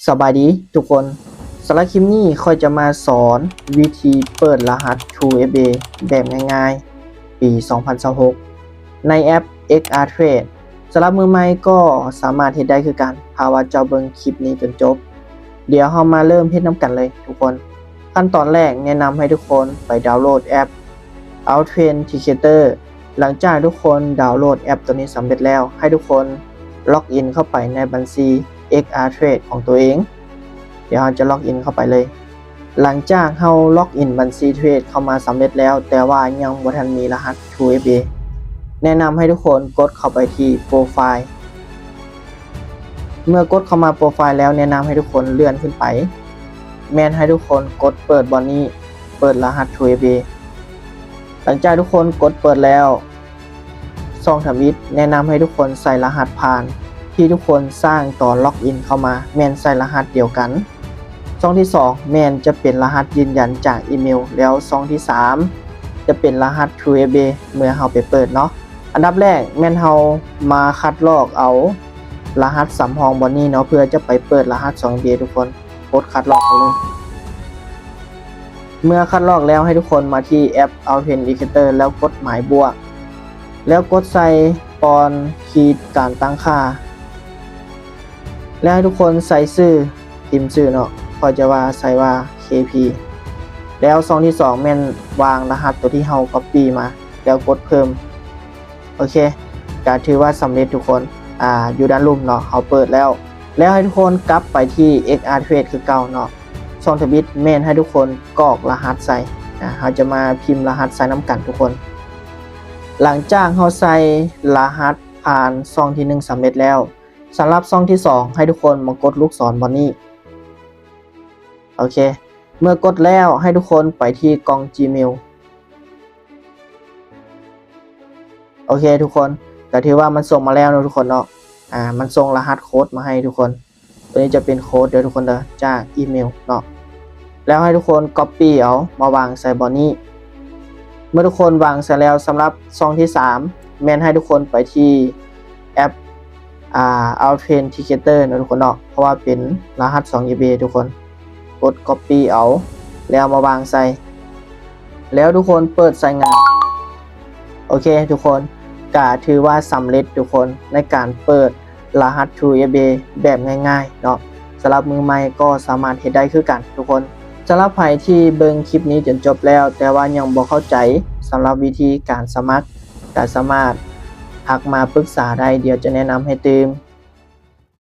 ສະບາຍດີທຸກຄົນ, ສຳລັບຄລິບນີ້ຂ້ອຍຈະມາສອນວິທີເປີດລະຫັດ ທູເອຟເອ ແບບງ່າຍໆ ປີສອງພັນຊາວຫົກ ໃນແອັບ ເອັກອາເທຣດ. ສຳລັບມືໃໝ່ກໍສາມາດເຮັດໄດ້ຄືກັນ ຖ້າວ່າເຈົ້າເບິ່ງຄລິບນີ້ຈົນຈົບ. ດຽວເຮົາມາເລີ່ມເຮັດນຳກັນເລີຍທຸກຄົນ. ຂັ້ນຕອນແລກແນະນຳໃຫ້ທຸກຄົນໄປດາວໂຫຼດແອັບ Altcoin Trader. ຫຼັງຈາກທຸກຄົນດາວໂຫຼດແອັບໂຕນີ້ສຳເລັດແລ້ວ, ໃຫ້ທຸກຄົນລັອກອິນເຂົ້າໄປໃນບັນຊີ ເອັກອາເທຣດ ຂອງຕົວເອງ. ດຽວເຮົາຈະລັອກອິນເຂົ້າໄປເລີຍ. ຫຼັງຈາກເຮົາລັອກອິນບັນຊີເທຣດເຂົ້າມາສຳເລັດແລ້ວ, ແຕ່ວ່າຍັງບໍ່ທັນມີລະຫັດ ທູເອຟເອ ແນະນຳໃຫ້ທຸກຄົນກົດເຂົ້າໄປທີ່ໂປຣໄຟລ໌. ເມື່ອກົດເຂົ້າມາໂປຣໄຟລ໌ແລ້ວ, ແນະນຳໃຫ້ທຸກຄົນເລື່ອນຂຶ້ນໄປ, ແມ່ນໃຫ້ທຸກຄົນກົດເປີດບ່ອນນີ້, ເປີດລະຫັດ ທູເອຟເອ. ຫຼັງຈາກທຸກຄົນກົດເປີດແລ້ວ, ຊ່ອງທຳອິດແນະນຳໃຫ້ທຸກຄົນໃສ່ລະຫັດຜ່ານທີ່ທຸກຄົນສ້າງຕອນລັອກອິນເຂົ້າມາ, ແມ່ນໃສ່ລະຫັດດຽວກັນ. ຊ່ອງທີສອງແມ່ນຈະເປັນລະຫັດຢືນຢັນຈາກອີເມວ, ແລ້ວຊ່ອງທີສາມຈະເປັນລະຫັດ ທູເອຟເອ ເມື່ອເຮົາໄປເປີດເນາະ. ອັນດັບແລກແມ່ນເຮົາມາຄັດລອກເອົາລະຫັດສຳຮອງບ່ອນນີ້ເນາະ, ເພື່ອຈະໄປເປີດລະຫັດສອງເອຟເອ ທຸກຄົນ. ກົດຄັດລອກເອົາເລີຍ. ເມື່ອຄັດລອກແລ້ວ, ໃຫ້ທຸກຄົນມາທີ່ແອັບ Altcoin Trader ແລ້ວກົດໝາຍບວກ, ແລ້ວກົດໃສ່ປ່ອນຂີດການຕັ້ງຄ່າ, ແລ້ວໃຫ້ທຸກຄົນໃສ່ຊື່, ພິມຊື່ເນາະ, ຂ້ອຍຈະວ່າໃສ່ວ່າ ເຄພີ ແລ້ວຊ່ອງທີສອງແມ່ນວາງລະຫັດໂຕທີ່ເຮົາກັອບປີ້ມາ, ແລ້ວກົດເພີ່ມ. ໂອເຄ, ກະຖືວ່າສຳເລັດທຸກຄົນ. ອາ ຢູ່ດ້ານລຸ່ມເນາະ, ເຮົາເປີດແລ້ວ. ແລ້ວໃຫ້ທຸກຄົນກັບໄປທີ່ ເອັກອາເທຣດ ຄືເກົ່າເນາະ. ຊ່ອງທຳອິດແມ່ນໃຫ້ທຸກຄົນກອກລະຫັດໃສ່. ອາ ເຮົາຈະມາພິມລະຫັດໃສ່ນຳກັນທຸກຄົນ. ຫຼັງຈາກເຮົາໃສ່ລະຫັດຜ່ານຊ່ອງທີໜຶ່ງສຳເລັດແລ້ວ, ສຳລັບຊ່ອງທີສອງ ໃຫ້ທຸກຄົນມາກົດລູກສອນບ່ອນນີ້. ໂອເຄ, ເມື່ອກົດແລ້ວ ໃຫ້ທຸກຄົນໄປທີ່ກ່ອງ Gmail. ໂອເຄທຸກຄົນ, ກະຖືວ່າມັນສົ່ງມາແລ້ວເນາະທຸກຄົນເນາະ. ອາ ມັນສົ່ງລະຫັດໂຄດມາໃຫ້ທຸກຄົນ. ໂຕນີ້ຈະເປັນໂຄດເດີທຸກຄົນເດີ, ຈາກອີເມວເນາະ. ແລ້ວໃຫ້ທຸກຄົນກັອບປີ້ເອົາມາວາງໃສ່ບ່ອນນີ້. ເມື່ອທຸກຄົນວາງໃສ່ແລ້ວ, ສຳລັບຊ່ອງທີສາມ ແມ່ນໃຫ້ທຸກຄົນໄປທີ່ແອັບ ອາ Altcoin Trader ເນາະທຸກຄົນເນາະ, ເພາະວ່າເປັນລະຫັດສອງເອຟເອ ທຸກຄົນ. ກົດກັອບປີ້ເອົາ ແລ້ວມາວາງໃສ່. ແລ້ວທຸກຄົນເປີດໃຊ້ງານ. ໂອເຄທຸກຄົນ, ກະຖືວ່າສຳເລັດທຸກຄົນ ໃນການເປີດລະຫັດ ທູເອຟເອ ແບບງ່າຍໆເນາະ. ສຳລັບມືໃໝ່ກໍສາມາດເຮັດໄດ້ຄືກັນທຸກຄົນ. ສຳລັບໃຜທີ່ເບິ່ງຄລິບນີ້ຈົນຈົບແລ້ວ ແຕ່ວ່າຍັງບໍ່ເຂົ້າໃຈສຳລັບວິທີການສະໝັກ, ກະສາມາດທັກມາປຶກສາໄດ້, ດຽວຈະແນະນຳໃຫ້ຕື່ມ.